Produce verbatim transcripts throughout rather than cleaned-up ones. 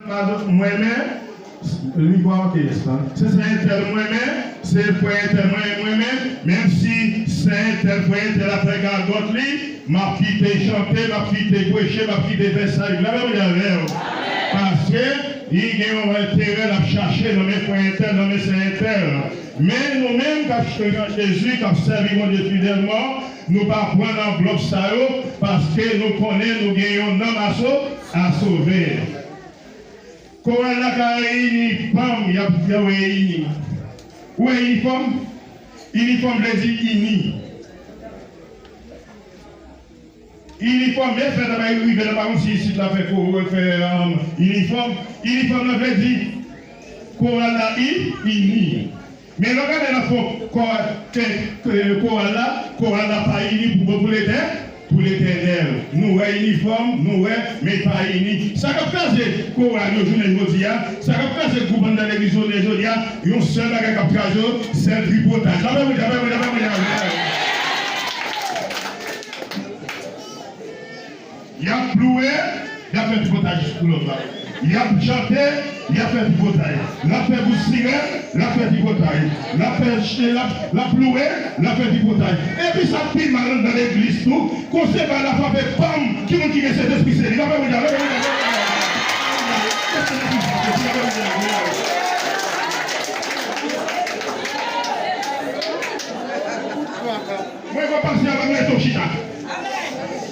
Mwen menm, li pa ok, estan. Se sè entèl mwen menm, se frè entèl mwen, mwen menm, menm si sè entèl, frè entèl ap fè gagòt li, m ap kite chante, m ap kite preche, m ap kite fè sa, la menm jan avè w. Paske li gen yon enterè l ap chache nan men frè entèl, nan men sè entèl. Men nou menm k ap swiv Jezi, k ap sèvi Bondye fidèlman, nou pa pran nan vlòp sa yo, paske nou konnen nou gen yon nanm a so-, a sove. Koral la ka reyini fanm, y ap, y ap reyini. Ou wè inifòm? Inifòm vle di ini. Inifòm, men fè travay rive nan pa konn si isit la fè ko-, fè, um, inifòm. Inifòm nan vle di koral la i-, ini. Men lè w gade nan fon kò-, ke, ke koral la, koral la pa ini pou, pou Letè-, pou Letènèl. Nou wè inifòm, nou wè, men pa ini. Sa k ap kraze koral yo jounen jodi a, sa k ap kraze gwoup anndan legliz yo jounen jodi a, yon sèl bagay k ap kraze yo, sèl tripotaj. Lapè Bondye, lapè Bondye, lapè Bondye, lapè Bondye. Y ap louwe, y ap fè tripotaj pou lòt la. Y ap chante, y ap fè tripotaj. L ap fè bout sirèn, l ap fè tripotaj. L ap fè ch-, l ap, l ap louwe, l ap fè tripotaj. Epi sa k pi mal anndan legliz tou, konse bagay la frape, panm, ki moun ki gen Sentespri se li. Lapè Bondye, lapè Bondye, lapè Bondye. Mwen vle pase anba mwen tou chita.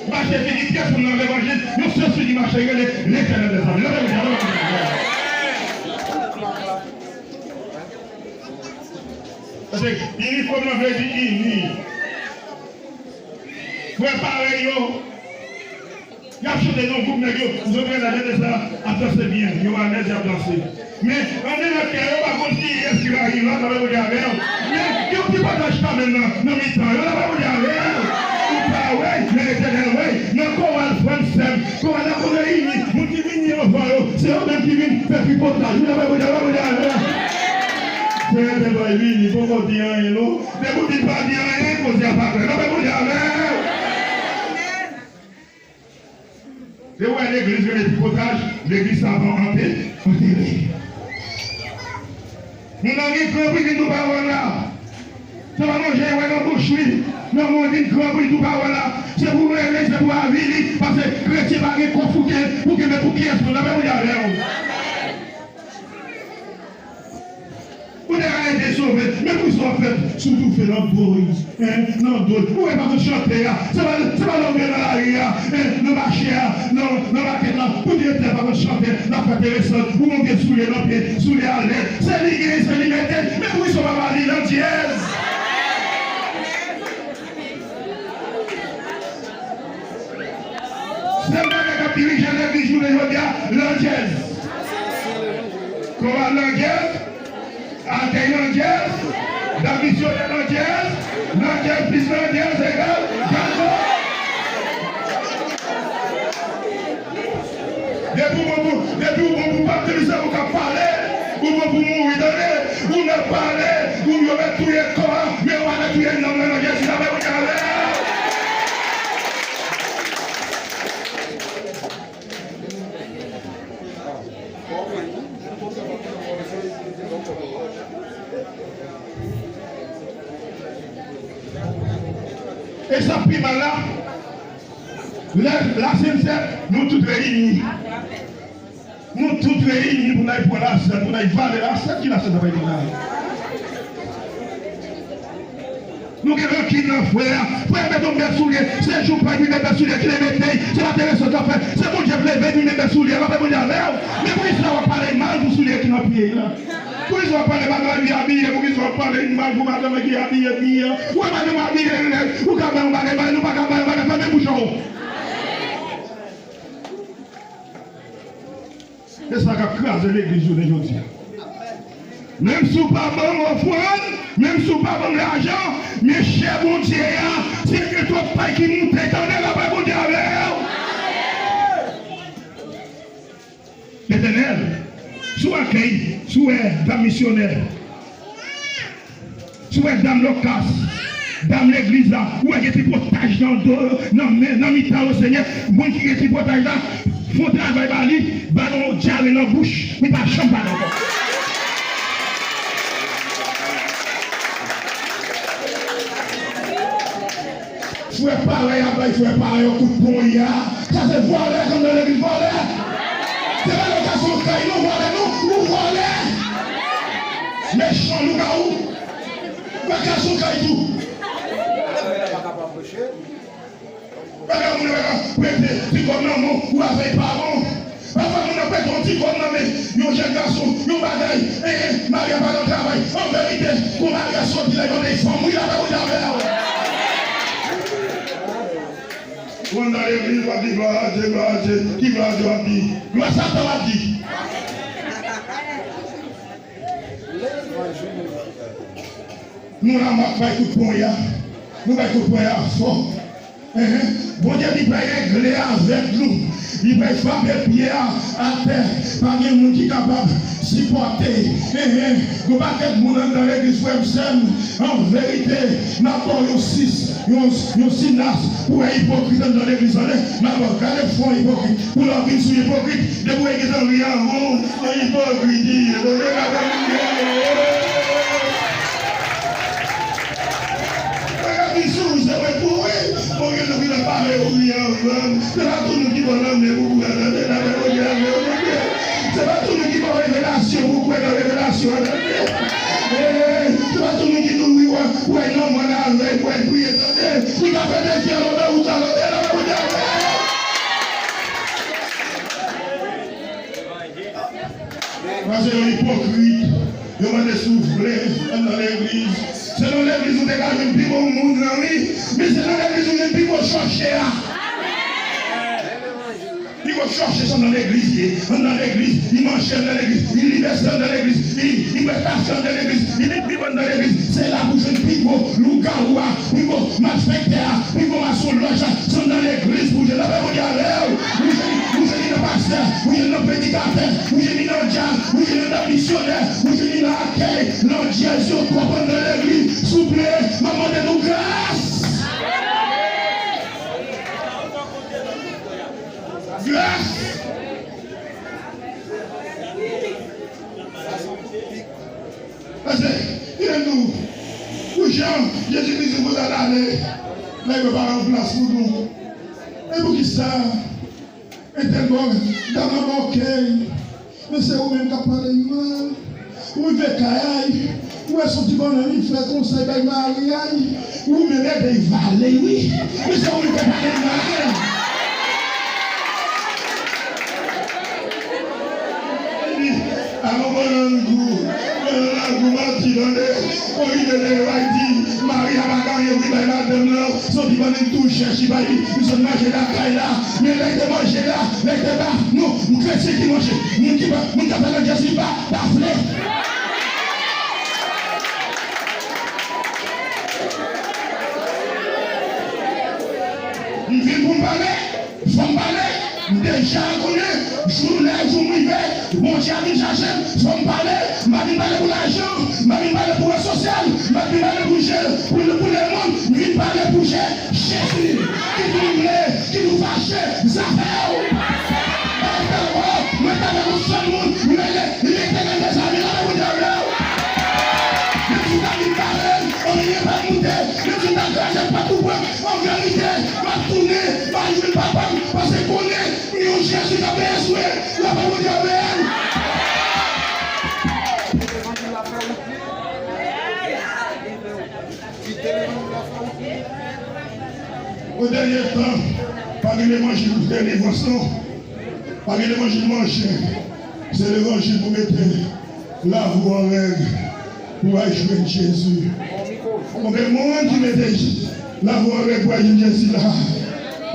Mache figi pyès moun nan levanjil, yon sèl figi mache rele Letènèl dèzame. Leve moun, leve moun. Paske inifòm nan vle di ini. Frè parèy yo, y ap chante nan gwoup nèg yo, zòt wè la jènès la ap danse byen, yo alèz y ap danse. Men, andedan kè yo pa konn kiyès ki va gen lòt, lapè Bondye avè w. Men, gen yon ti pòtaj kanmenm nan, nan mitan yo, lapè Bondye avè w. Ou pa wè, men Letènèl wè, nan koral frè m sè m, koral la konn reyini, moun ki vini anvan yo, se yo menm ki vin fè tripotaj, wi, lapè Bondye, lapè Bondye avè w. Senyè te bay vini, poko di anyen non. Depi w di pa di anyen, koze a pa klè, lapè Bondye avè w. Lè w wè legliz rele tripotaj, legliz sa pa anpe, antere. Moun nan gen kran pou l vin di w pawòl la. Se pa manje w wè nan bouch li. Nan moun vin kran pou l di w pawòl la. Se pou rele, se pou avili. Paske kretyen pa gen kò fouke pou kenbe pou kiyès moun. Lapè Bondye avè w. Ou te ka ede sove, men poukisa w ap fè sou toufe nan do l, en, nan do l? Ou wè pa konn chante a, se pa, se pa lè w gen nan lari a, en, nan mache a, nan, nan makèt la, pou direktè pa konn chante, l ap fè enteresan, ou monte soulye nan pye, soulye alèz, se li genyen, se li mete, men poukisa w pa ba li landjèz? Sèl bagay k ap dirije legliz jounen jodi a, landjèz. Koral landjèz, akèy landjèz, dam misyonè landjèz, landjèz plis landjèz egal gado. Depi w bon pou, depi w bon pou pap, depi se ou k ap pale, ou bon pou mouri, tande. Ou mèt pale, ou yo mèt touye kò a, men yo pa mèt touye nanm nan, non Jezi, sa fè moun ale. E sa pi mal la, lè, la Sent Sèn, nou tout reyini. Nou tout reyini pou n al pran lasèn, pou n al vale lasèn. Ki lasèn sa pral di la? Nou gen rankin nan frè a. Frè a mete yon bèl soulye. Se jou pa li mete bèl soulye, ki li mete. Se pa enteresan l ap fè. Se Bondye k leve li mete bèl soulye. L ap fè Bondye avè w. Men poukisa w ap pale mal pou soulye ki nan pye l la? Poukisa w ap pale mal pou li abiye? Poukisa w ap pale mal pou madanm ki abiye byen? Ou wè madanm abiye lèd, ou ka bay yon bagay, bay, nou pa ka bay yon bagay, fèmen bouch ou. E sa k ap kraze legliz jounen jodi a. Menm si w pa ban m ofrann, menm si w pa ban m lajan, men chè Bondye a, se gen twòp pay ki moute, tande, lapè Bondye avè w. Letènèl, si w akèy, si w wè dam misyonè, si w wè dam lòkas, dam legliz la, ou wè gen tripotaj nan do yo, nan men, nan mitan yo, Senyè, moun ki gen tripotaj la, Fè yon travay ba li, ba nou yon dyare nan bouch, li pa janm pale ankò. Frè parèy ap bay frè parèy yon kout ponya. Sa se vòlè k anndan legliz, vòlè. Se pa lòt gason kay non, vòlè non, ou vòlè. Mechan lougawou. Lòt gason kay tou. Bagay moun yo pa ka prete ti kòb nan men w, ou afè pa bon. Pafwa moun nan prete yon ti kòb nan men yon jèn gason, yon bagay, eh, eh, mari a pa nan travay. An verite, kou mari a soti la, yo te fanm, wi, la pa konn afè a. Ou anndan legliz, w ap di, "Glwa a Dye, glwa a Dye." Ki glwa a Dye w ap di? Glwa Satan w ap di. Nou la, m ap bay kout ponya. Nou bay kout ponya fò. Enhen. Bondye li pral regle avèk nou. Li pral frape pye a atè. Pa gen moun ki kapab sipòte. Enhen. Gon pakèt moun anndan legliz, frè m, sè m. An verite, n ap ba w yon sis, yon, yon sinas pou wè ipokrit anndan legliz, tande. N ap ba w, gade fwon ipokrit. Pou lè w vin sou ipokrit, depi w wè gentan ri avan w, se ipokrit li ye. Tande, gade moun yo. Bagay ki sou se mwen pou wi. Bon, gen lòt ki nan pale yo ri anvan. Se pa tout moun ki bon nan men pou kwè nan men, nan men Bondye, nan men Bondye. Se pa tout moun ki bon revelasyon pou kwè nan revelasyon, tande. Eh, se pa tout moun ki tou wi wè, wè nan mwen avè, wè priye, tande. Li ka fè defi an lòt wout la, tande, nan men Bondye, tande. Paske yo ipokrit, yo mande si w vle, ann nan legliz. Se nan legliz ou te ka jwenn pi bon moun nan wi, men se nan legliz ou jwenn pi bon chòche a. Pi bon chòche se ann nan legliz ye, ann nan legliz, li manje ann nan legliz, li libèste ann nan legliz, li, li bwè kafe ann nan legliz, li, li, li ann nan legliz. Se la pou jwenn pi bon lougawou a. Wi, bon, malfektè a, wi, bon, masonlòj la, se nan legliz pou jwenn lapè Bondye avè w. Ou jwenn, ou jwenn li nan pastè, ou jwenn li nan predikatè, ou jwenn li nan dyak, ou jwenn li nan misyonè, ou jwenn li nan akèy. Landjèz yo twòp anndan legliz. Souple, m ap mande nou gras. Gras. Paske, li menm tou, pou jan Jezi Kris di pou sa t ale, nèg yo pa yon plas pou nou. E poukisa? Entèl bò, dam nan bò kèy, men se ou menm k ap pale mal. Ou rive kay a, ou wè se yon ti bannann li fè konsa, li bay mari a, ou menm ede l vale, wi. Men se ou menm k ap pale mal. Li di, "A non, bannann gou, bannann la gou, manti, tande." Ou rive lè yo al di, "Mari a pa gen anyen pou li bay madanm nan, se yon ti bannann tou chèch li bay li, li sot manje lakay la." Men lè li te manje la, lè li te ba, non, kretyen ki manje, moun ki pa, moun k ap fè landjèz li pa, pa vle. M vin pou m pale. Fò m pale, m deja konnen, jou lè jou m rive, Bondye ap vin chache m, fò m pale, m pa vin pale pou lajan, m pa vin pale pou rèd sosyal, m pa vin pale pou je, pou, pou lemonn, m vin pale pou je, Jezi, kit ou vle, kit ou fache, zafè w. Mwen t avèk yon sèl moun, m rele Letènèl dèzame, la pou Daniel. Menm si w ta vin bare l, anyen p ap moute, menm si w ta kraze pòt ou pran, an verite, m ap tounen, m al jwenn papa m, paske konnen, m yon Jezi k ap veye sou mwen, la pou Daniel. O dènye tan, pa gen levanjil delivrans non. Pa gen levanjil manje. Se levanjil pou mete lavi w an règ pou w al jwenn Jezi. Konbyen moun ki mete lavi w an règ pou w al jwenn Jezi la?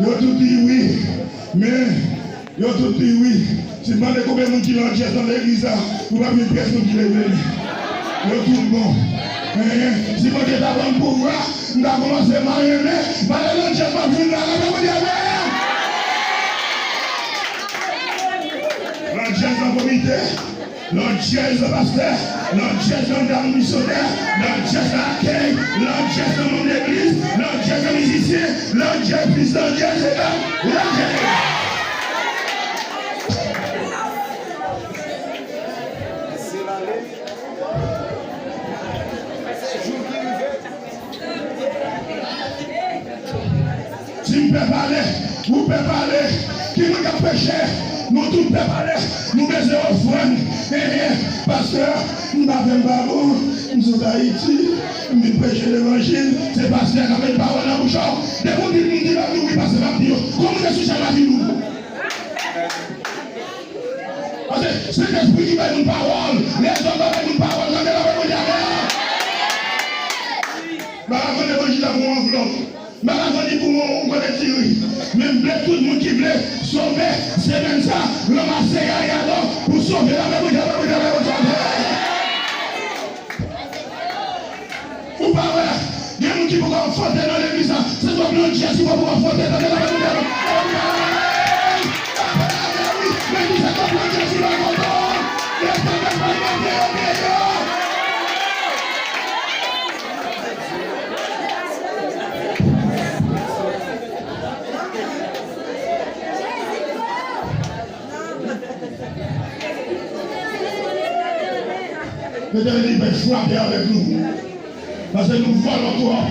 Yo tout di wi. Men Yo tout di wi. Si m mande konbyen moun ki landjèz nan legliz la, nou p ap jwenn pyès moun ki leve men. Yo tout bon. Enhen. Si Bondye ta ban m pouvwa, m ta kòmanse marye men, pale landjèz m ap jwenn la, la Bondye avè. Landjèz nan komite. Landjèz nan pastè, landjèz nan dam misyonè, landjèz nan akèy, landjèz nan manm legliz, landjèz nan mizisyen, landjèz plis landjèz, se pa landjèz. Pèp ale, ki moun k ap preche? Nou tout pèp ale, nou bezwen ofrann. Enhen, pastè, m pa fè m pa bon, m sot Ayiti, m vin preche levanjil, se pastè k ap met pawòl nan bouch ou. Depi w di moun ki pa nou wi, pastè p ap di yo. Kòman w te sou chèz la vin ou? Paske Sentespri ki bay moun pawòl, lèzòm pa bay moun pawòl, tande la Bib di amen. M pa ka vann levanjil la pou yon anvlòp. M pa ka vann li pou yon, yon kònèt diri. Men m vle tout moun ki vle sove semèn sa, ranmase yayalo pou sove la Bib di amen, Bib di amen, Bib di amen. Ou pa wè, gen moun ki poko fwote nan legliz la. Se twòp landjèz ki poko fwote, tande la Bib di amen. Letènèl li pral frape avèk nou. Paske nou vòlò twòp.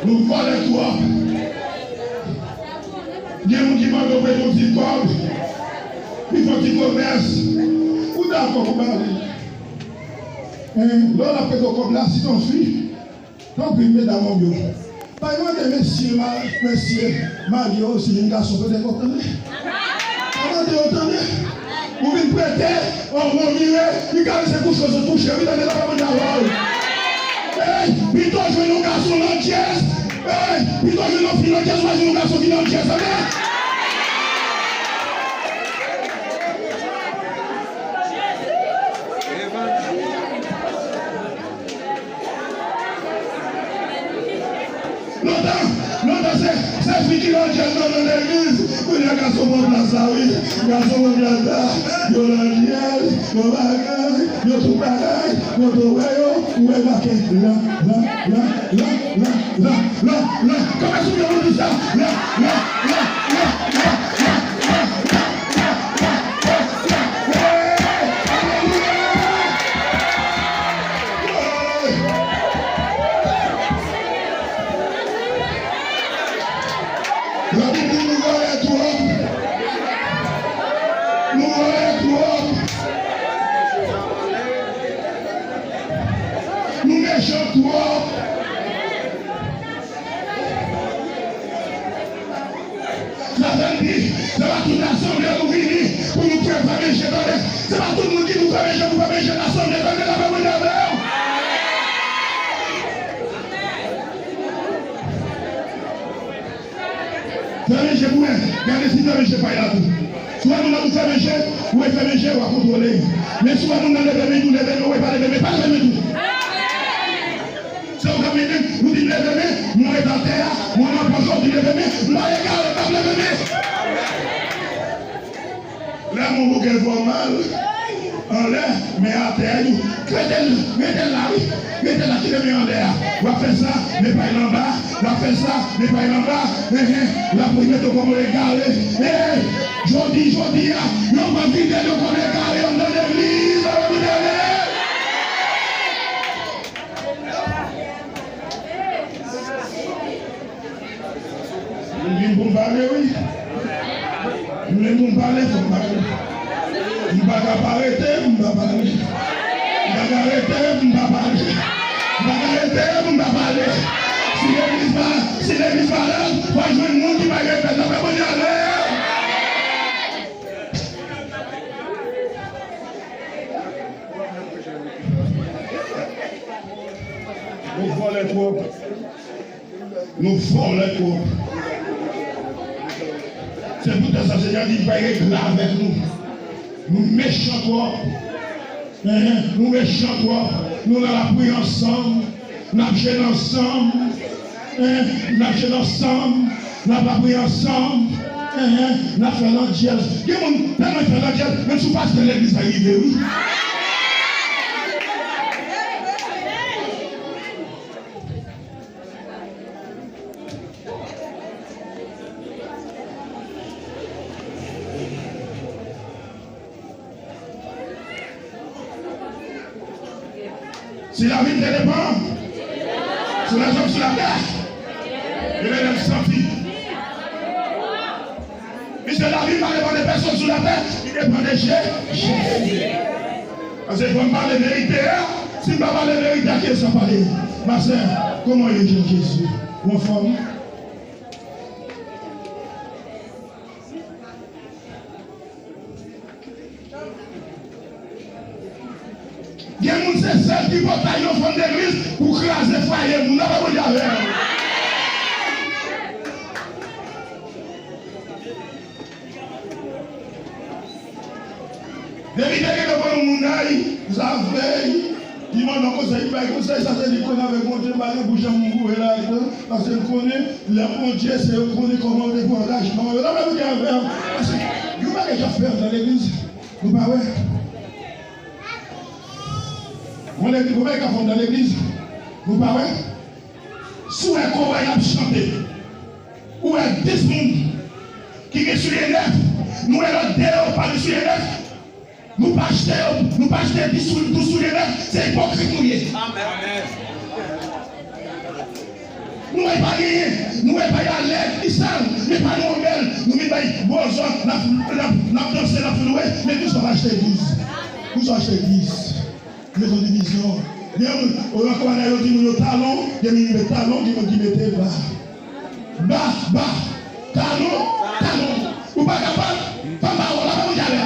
Nou vòlè twòp. Gen moun ki mande w prete yon ti kòb. Li fè yon ti komès. Ou dakò pou ba li. Lè w ap prete w kòb la, si se yon fi, tanpri, medam yo. Pa mande mesye, ma-, mesye marye yo si vin gason prete kòb, tande. Pa mande yo, tande. Ou vin prete, ou vire, li ka vin se kouche w sot kouche, wi, tande, la pa mande avè w. Ey, pito jwenn yon gason landjèz. Ey, pito jwenn yon fi landjèz, ou pa jwenn yon gason ki landjèz, tande. Lontan, lontan se, se fi ki landjèz nan, nan legliz. Kounye a gason pran plas la, wi. Gason pran plas la. Yo landjèz, yo bagay, yo tout bagay. Lè w wè yo, ou wè make la, la, la. Kòman sou yo di sa? La, la, la. Labib di nou vòlè twòp. Nou vòlè twòp. Nou mechan twòp. Sa fè m di, se pa tout asanble nou vini pou nou fè fè menje, tande. Se pa tout moun ki pou fè menje, pou fè menje nan asanble, tande, la fè mwen avè yo. Fè menje pou mwen, gade si fè menje pay la tou. Si w wè moun nan pou fè menje, ou wè fè menje, w a kontwole. Men si w wè moun nan leve men tou, leve men, ou wè pa leve men, pa leve men tou. Se ou k ap mennen, ou di m leve men, mwen ret atè a, mwen nan pòch ou di leve men, m pa egare, m p ap leve men. Lè moun bouke fòmal anlè, men atè a, rete l, rete l la, wi. Rete l la, kite men anlè a. W ap fè sa, men pay l anba. W ap fè sa, men pay l anba. Enhen, l ap mete w kòm yon egare. Ey, jodi, jodi a, yo pral vide nou kòm egare anndan legliz. Alelouya. M vin pou m pale, wi. M vin pou m pale, fò m pale. M pa ka pa rete, m pa pale. M pa ka rete, m pa pale. M pa ka rete, m pa pale. Si legliz pa, si legliz pa la, fò jwenn moun ki pa repèt, nan fè mwen ale. Nou vòlè twòp. Nou vòlè twòp. Se poutèt sa Senyè di, li pa regle avèk nou. Nou mechan twòp. Enhen, nou mechan twòp. Nou nan lapri ansanm. N ap jene ansanm. Enhen, n ap jene ansanm. N ap lapri ansanm. Enhen, n ap fè landjèz. Gen moun tèlman fè landjèz, menm sou pastè legliz la rive, wi. Si lavi m te depann sou lèzòm sou latè, ebyen, lè m santi Ke lavi pa depann de pèsonn sou latè, li depann de Je-, Jezi. Paske fò m pale verite a, si m pa pale verite a, kiyès k ap pale? Ma sè, kòman w ye, Jezi? Ou anfòm? Gen moun se sèl tripotay yon fanm legliz pou kraze fwaye moun. Leve men w, Bondye avè w. Depi te gen devan yon moun ay, zafèy, li mande yon konsèy, li bay konsèy, sa se li konn avèk Bondye, m pa gen pou janm m boure ladan, paske m konnen, lè Bondye, se yo k konnen kòman yo te pran angajman yo. Leve men w, Bondye avè w. Paske, yon bagay k ap fè nan legliz, nou pa wè. Mwen, legliz, konbyen ka fòm nan legliz? Nou pa wè? Si w wè koray ap chante, ou wè dis moun ki gen soulye nèf, nou wè lòt de yo pa gen soulye nèf, nou pa achte yo, nou pa achte dis sou-, dis soulye nèf, se ipokrit nou ye. Amèn. Nou wè pa genyen, nou wè pa y alèz, li sal, men pa nou bèl, nou vin bay bòzò, n ap, n ap, n ap danse, n ap louwe, men kisa w achte dis? Kisa w achte dis? Mete yon divizyon. Gen moun, ou nan koray la, yo di moun yo talon, gen moun ki mete talon, gen moun ki mete ba. Ba, ba, talon, talon. Ou pa kapab, pa pawòl la, pa pou jalè.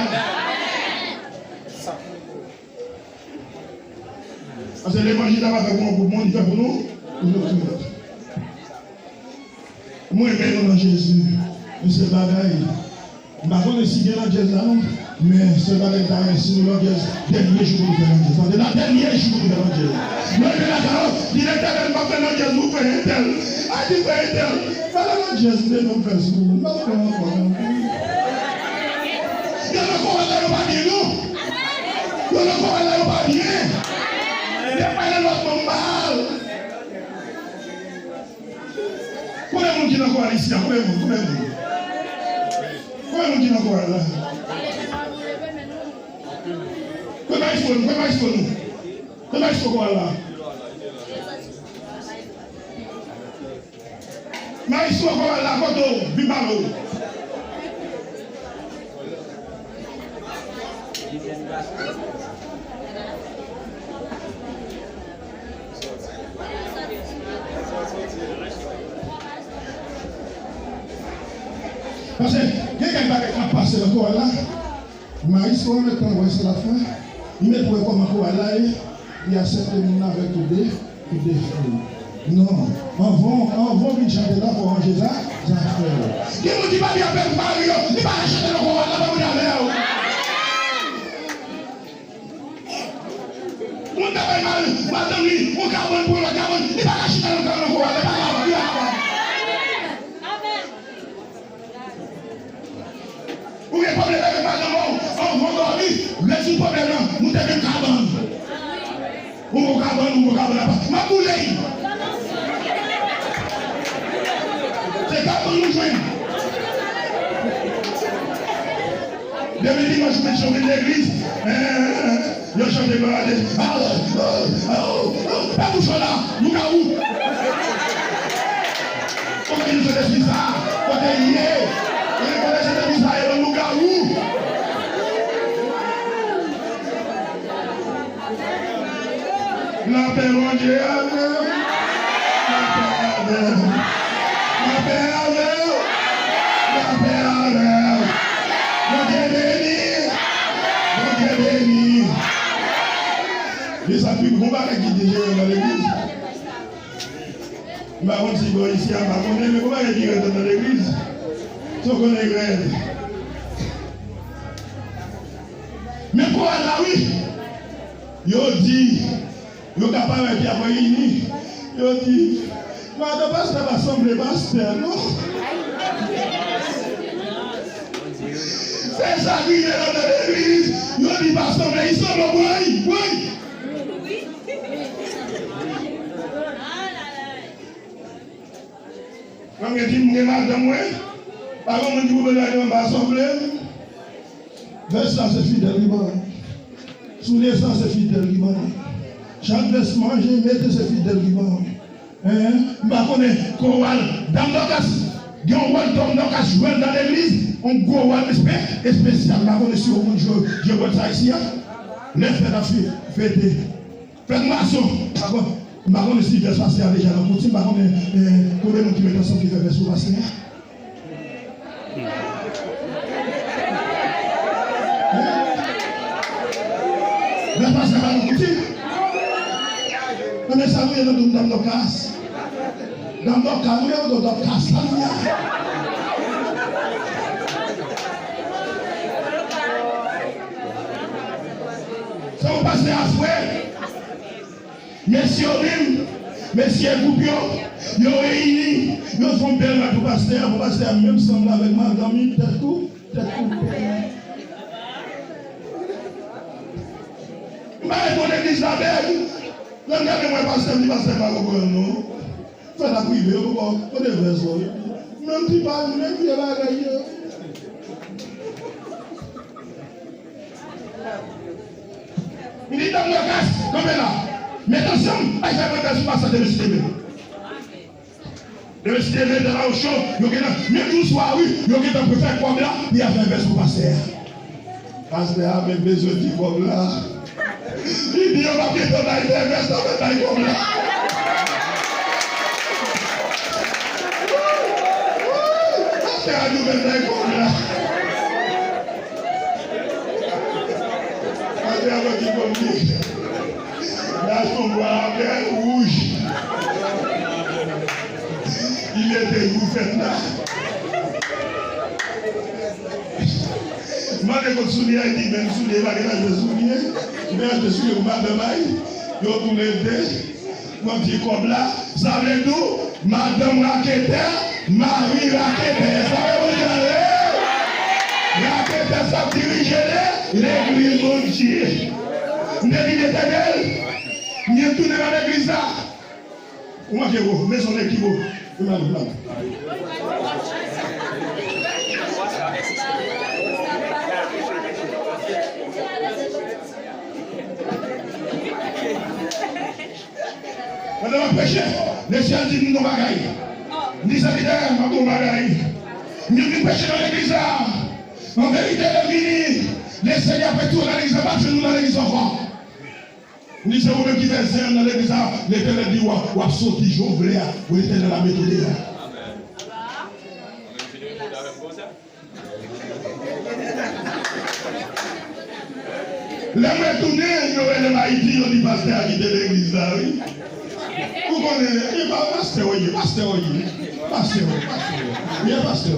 Paske levanjil la pa fè pou yon gwoup moun, li fè pou nou, pou nou tout. Mwen renmen nou nan Jezi. Men sèl bagay, m pa konnen si gen landjèz la non, men sèl bagay m ta renmen, si nou landjèz, dènye jou pou nou fè landjèz. Tande la, dènye jou pou nou fè landjèz. Mwen renmen lakay ou, di Letènèl, m ap fè landjèz pou frè entèl. A di frè entèl, pa landjèz m te di w fè sou ou, m p ap fè ankò non. Yo nan koray la, yo pa byen non. Yo nan koray la, yo pa byen. Yo pale lòt moun mal. Konbyen moun ki nan koral isi a? Konbyen moun? Konbyen moun? Konbyen moun ki nan koral la? Kote maestro nou? Kote maestro nou? Kote maestro koral la? Maestro koral la, kote w? Vin pale w. Paske gen kèk bagay k ap pase nan koral la. Maestro an mèt wè sa l ap fè. Li mèt wè kòman koral la ye. Li aksepte moun nan avèk tout de, tout defo. Non. Anvan, anvan w vin chante la, fò w ranje za, zafè w. Gen moun ki pa byen avèk mari yo, li pa ka chante nan koral la, pa moun avè w. Moun ta bay mal, madanm li, yon kabann pou yon lòt kabann, li pa ka chita nan kabann nan koral la, li pa kapab, li pa kapab. Ou gen pwoblèm avèk madanm ou, anvan w dòmi, rezoud pwoblèm nan, moute menm kabann. Ou gon kabann, ou gon kabann apa. M ap boule l. Se kabann nou jwenn. Demen dimanch, ou mèt chante legliz. Hein, hein, hein. Yo chante glwa a Dye. Ah, oh, oh, oh, oh, pa bouch ou la, lougawou. Kote nou sot espri sa? Kote l ye? Kote sot espri sa ye, lougawou? Lapè Bondye avè w. Lapè avè w. Lapè avè w. Lapè avè w. Bondye beni. Bondye beni. E sa pi bon bagay ki te jere nan legliz. M pa konn si bò isi a, m pa konnen, men gon bagay ki rèd nan legliz. Si w konnen rèd. Men koral la, wi. Yo di, yo ka parèt y ap reyini. Yo di, madan pastè pa sanble pastè, non. Se sa k rive nan legliz. Yo di pa sanble, li sanble bway, bway. Mwen gen timoun, gen madanm mwen. Pa gen moun ki pou bezwen di mwen pa sanble m. Vès la se Fidèl ki ban mwen. Soulye sa se Fidèl ki ban mwen. Chak vès manje mete se Fidèl ki ban mwen. Hein? M pa konnen koral Dam Dòkas. Gen yon wòl Dòm Dòkas jwe nan legliz, yon gwo wòl espe-, espesyal. M pa konnen si w konn jwe, jwe wòl sa isi a. Lè fèt ap fe-, fete. Fèt mason. M pa konn, m pa konnen si vès pastè a deja nan kouti. M pa konnen, eh, konbyen moun ki met ansanm ki fè vès pou pastè a. Vès pastè a pa nan kouti. Nan men sa nou ye nan Dòm Dòkas. Dòm Dòkas, nou ye nan Dòm Dòkas, sa nou ye. Se yon pastè a fre. Mesye yo menm, mesye gwoup yo, yo reyini, yo fè yon bèl rad pou pastè a, pou pastè a menm sanble avèk madanm li, tèt kou, tèt koupe. M pa ret nan legliz la bèl. Lè m gade mwen pastè, m di pastè pa konprann non. Fè la prive, yo poko kote vès ou. Menm ti pa, menm vye bagay yo. M di, Dòm Dòkas, kanpe la. Met ansanm, bay fè mwen vès pou pastè, demen si Dye vle. Demen si Dye vle, dan la ocho, yo gentan, menm jou swa, wi, yo gentan pou fè kòb la, pou y a fè vès pou pastè a. Pastè a menm bezwen ti kòb la. Li di yo p ap gentan bay fè vès, yo mèt bay kòb la. Pastè a di yo mèt bay kòb la. Pastè a mèt di kòb li. Gason bwa a bèl wouj. Li mete jou fèt la. Mande kot soulye a, li di menm soulye, pa gen achte soulye. Li achte soulye pou madanm a li. Yo tounen de. Mwen di kòb la, sa vle di w, madanm raketè, mari raketè. Sa vle di w, raketè sa ap dirije le, legliz Bondye. M te di Letènèl, m gen tounen nan legliz la. Ou manke wo, mezon nèg ki wo. Ou mal, ou mal. Pandan m ap preche, Lesye a di m yon bagay. M di, sèvitè, m ap di w yon bagay. M vin preche nan legliz la. An verite, lè m vini, Lesye a fè tou nan legliz la, m pa jwenn nou nan legliz ankò. M di, se ou menm ki fè zen nan legliz la, Letènèl di w, w ap soti jan w vle a, w Letènèl ap mete w deyò. Lè mwen tounen, yo rele m Ayiti, yo di pastè a kite legliz la, wi. Ou konnen, e pa pastè w ye, pastè w ye. Pastè w, pastè w. Ye pastè w.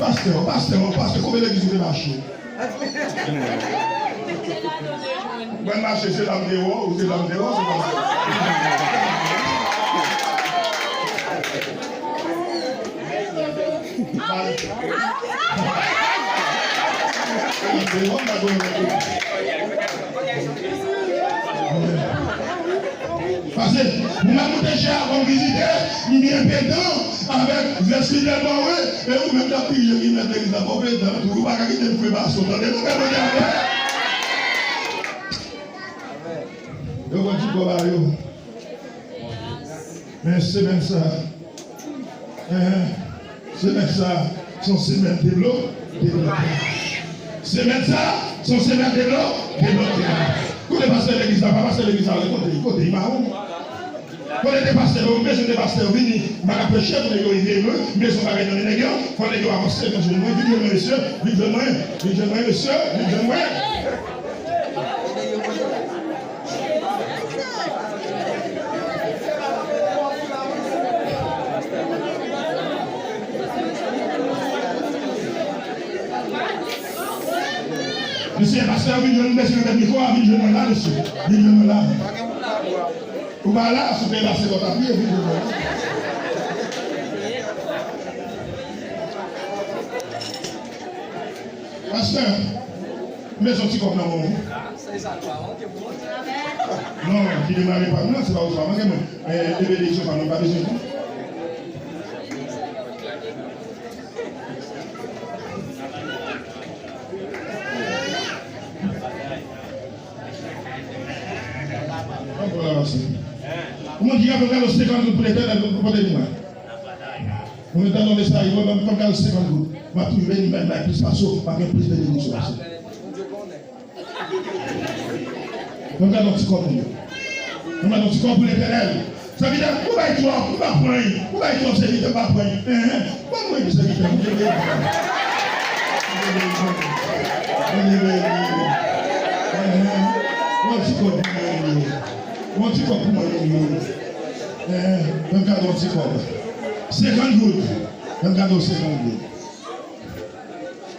Pastè, pastè, pastè, konbyen legliz ou te mache? Mwen mache, se la m te wè w, se la m te wè w, se la m te wè w. Pase, pou mwen moute chè a kòm vizitè, m byen pedan avèk vès li tèlman wen, e ou menm k ap dirije ki mèt legliz la, fò w pedan tou, ou pa ka kite m fwe bason, tande, nou fè mande avè. Yo pran ti kòb a yo. Men semèn sa, Enhen. Semèn sa, se yon semèn deblo-, deblokaj. Semèn sa, se yon semèn deblo-, deblokaj. Kote pastè legliz la, pa pastè legliz la, kote, kote, li mawon. Kote de pastè yo, m bezwen de pastè yo vini. M pa ka preche pou nèg yo rive, m bezwen bagay nan men nèg yo. Fò nèg yo avanse, vin jwenn mwen, vin jwenn mwen, mesye, vin jwenn mwen, vin jwenn mwen, mesye, vin jwenn mwen. Mesye, pastè, vin jwenn mesye nan tèt mikwo a, vin jwenn mwen la, mesye. Vin jwenn mwen la. Ou pa la, si w te la, se lòt ap ye, vin jwenn mwen la. Pastè, m bezwen ti kòb nan men w. Non, ki demare pa m nan, se pa ou sa manke mwen. Men, e benediksyon pa m, m pa bezwen tou. Anpil la, pastè. Ou moun ki kapab gade senkant goud pou Letènèl, pou pote vin la. Mwen mèt tande yon mesaj, mwen menm, fò m gade senkant goud. M ap toujou beni, menm, menm, plis pase w, m ap gen plis benediksyon pase w. Mwen gade yon ti kòb pou mwen. Mwen gade yon ti kòb pou Letènèl. Sèvitè, ou bay twòp, ou pa pran. Ou bay twòp, sèvitè, ou pa pran. Enhen. Ban mwen, sèvitè, ou te beni. Ou te beni. Enhen. Yon ti kòb pou mwen. Yon ti kòb pou mwen. Enhen. Mwen gade yon ti kòb. Senkant goud. Mwen gade yon senkant goud.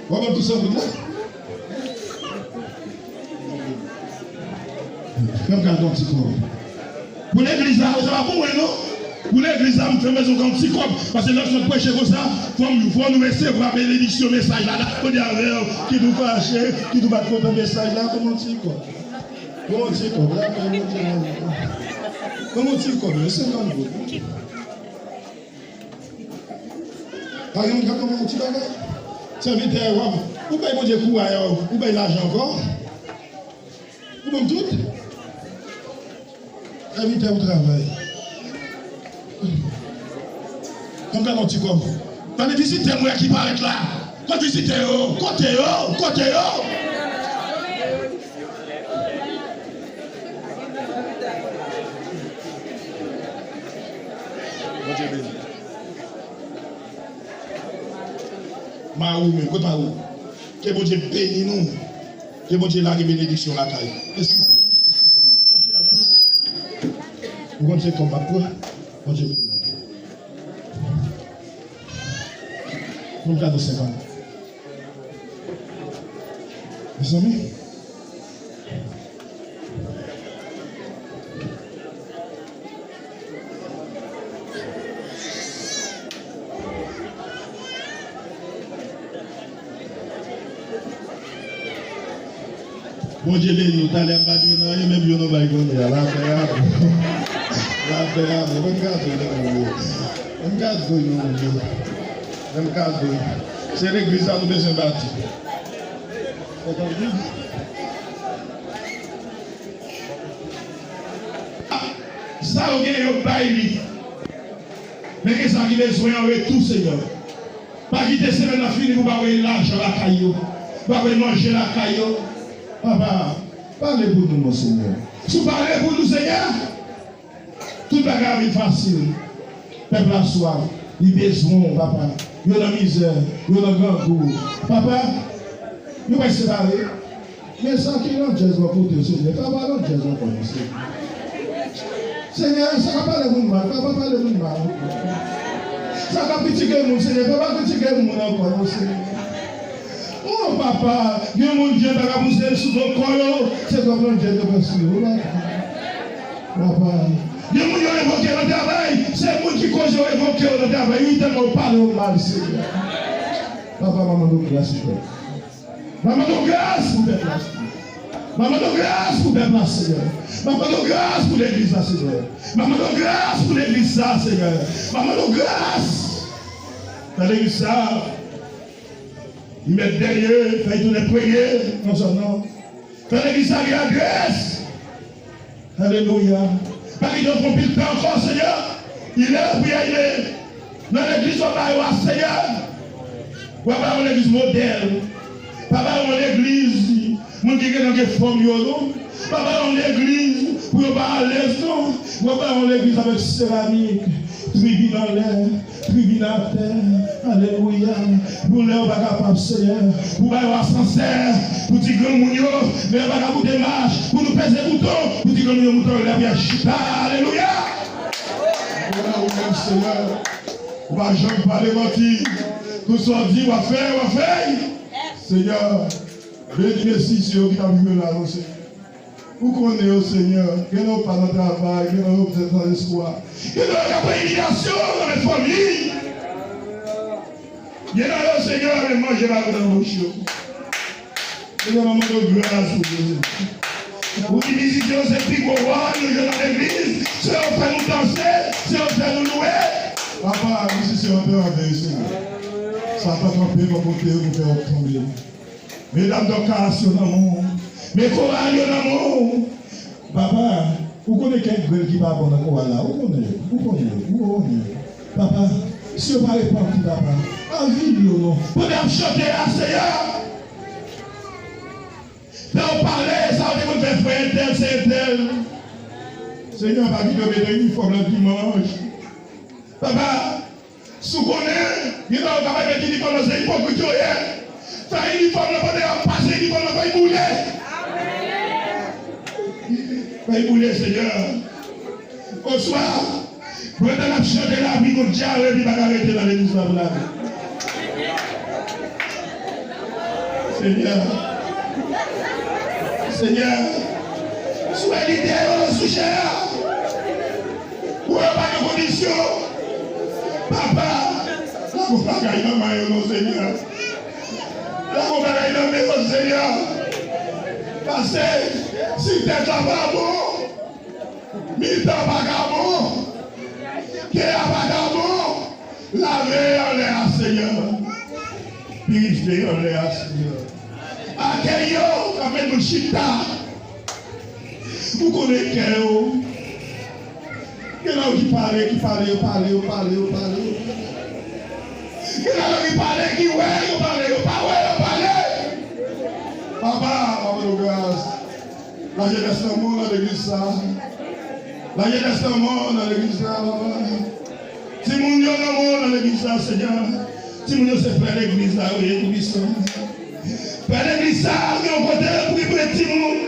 W ap ban m tou san goud la? Fè m gade yon ti kòb. Pou legliz la, sa pa pou mwen, non. Pou legliz la, m fè bezwen yon ti kòb. Paske lè w sot preche konsa, fò m, fò nou resevwa benediksyon mesaj la. N ap mande avè w, kit ou fache, kit ou pa t kontan mesaj la, fè m yon ti kòb. Fè m yon ti kòb, la, fè m yon ti kòb. Fè m yon ti kòb, yo, senkant goud. Pa gen moun k ap ban mwen yon ti bagay? Sèvitè, w ap, ou bay Bondye kouray, ou bay lajan ankò? Ou ban m tout? Sèvitè, ou travay. Ban m gade yon ti kòb. Tande vizitè m wè ki parèt la. Kote vizitè yo? Kote yo? Kote yo? Bondye beni. Mari w menm, kote mari w? Ke Bondye beni nou. Ke Bondye lage benediksyon lakay ou. Eskize, eskize, mari. Konfye a Bondye. Ou konn se kòb m ap pran. Bondye beni nou. Moun kado senkant. Mezanmi. Bondye beni w. Talè m pa di w nan anyen, menm yo nou bay kounye a. Lapè a bon. Lapè a bon. Ban m gade w nan anyen. Ban m gade w nan anyen. Ban m gade w. Se legliz sa nou bezwen bati. Sa yo gen, yo bay li. Men gen sa ki bezwen an retou, Senyè. Pa kite semèn nan fini pou pa voye lajan lakay yo, pa voye manje lakay yo. Papa, pale pou nou, non, Senyè. Si w pale pou nou, Senyè, tout bagay ap vin fasil. Pèp la swaf, li bezwen w, papa. Yo nan mizè, yo nan grangou. Papa, yo pral separe. Men sa ki landjèz bò kote w, Senyè, pa ba landjèz ankò, non, Senyè. Senyè, sa k ap pale moun mal, pa, pa pale moun mal. Sa k ap kritike moun, Senyè, pa, pa kritike moun ankò, non, Senyè. O, papa, gen moun djèn ta ka pouse sou do kò yo, se twòp landjèz yo pran sou yo, wi, papa. Papa, gen moun yo revoke nan travay, se moun ki koz yo revoke yo nan travay, wi, tèlman yo pale yo mal, Senyè. Papa, mande w gras, Senyè. M ap mande w gras pou pèp la, Senyè. M ap mande w gras pou pèp la, Senyè. M ap mande w gras pou legliz la, Senyè. M ap mande w gras pou legliz sa, Senyè. M ap mande w gras. Nan legliz sa, li mèt dènye, fè l tounen premye nan zòn nan. Fè legliz sa gen adrès. Alelouya. Pa kite yo pran pil tan ankò, Senyè. Li lè pou y ale nan legliz w ap ba yo a, Senyè. W ap ba yo yon legliz modèl. Pa ba yo yon legliz moun ki gentan gen fòm yo, non. Pa ba yo yon legliz pou yo pa alèz, non. W ap ba yo yon legliz avèk seramik, tribin anlè. Tribin atè, alelouya. Pou lè yo pa kapab, Senyè, pou ba yo asansè, pou ti granmoun yo, lè yo pa ka moute mach, pou nou peze bouton, pou ti granmoun yo moute anlè, pou y al chita, alelouya. Glwa ou menm, Senyè. Ou pa janm pale manti. Tout sa w di, w ap fè, w ap fè. Senyè, beni mesye yo ki t ap jwe la, non, Senyè. Ou konnen yo, Senyè. Gen nan yo pa nan travay, gen nan yo pèdi san espwa. Gen nan yo k ap pran imilyasyon nan men fanmi. Gen nan yo, Senyè, menm manje pa vin nan bouch yo. Senyè, mwen mande w gras pou yo, Senyè. Ou di vizitè yo se pi gwo wa nou jwenn nan legliz. Se yo fè nou danse, se yo fè nou lwe. Papa, nou se sèvitè avè yo, Senyè. Satan kanpe bò kote yo pou fè yo tonbe. Medam dòkas yo nan men w. Men koral yo nan men w. Papa, ou konnen kèk grenn ki pa bon nan koral la. Ou konnen yo, ou konnen yo, ou konnen yo. Papa, Si yo pa repanti, papa, anvil yo non. Pandan y ap chante a, Seyè, lè w pale, sa w te konn fè frè entèl, sè entèl. Seyè, pa kite yo mete inifòm nan dimanch. Papa, si w konnen, gen nan yo ka pa met inifòm nan, se ipokrit yo ye. Fè inifòm nan, pandan y ap pase inifòm nan, fè y boule. Fè y boule, Seyè. Oswa, pandan n ap chante lavi nou dyare, li pa ka rete nan legliz la pou lavi. Senyè. Senyè. Sou lidè yo, sou chè a. Pou yo pa gen kondisyon. Papa, la gon bagay nan men yo non, Senyè. La gon bagay nan men yo, Senyè. Pase, si tèt la pa bon, mitan pa ka bon. Kè a pa ka bon. Lave anlè a, Senyè. Pirifye anlè a, Senyè. Akèy yo, k ap fè nou chita. Ou konnen kè yo. Gen nan yo ki pale, ki pale, yo pale, yo pale, yo pale, yo pale. Gen nan yo ki pale, ki wè, yo pale, yo pa wè, yo pale. Papa, papa nou gras. Lajenès nan mò nan legliz sa. Lajenès nan mò nan legliz sa, papa. Timoun yo nan mò nan legliz sa, Senyè. Timoun yo se frè legliz la, yo ye, Toupisan. Frè legliz sa, gen yon kote pou li pran timoun.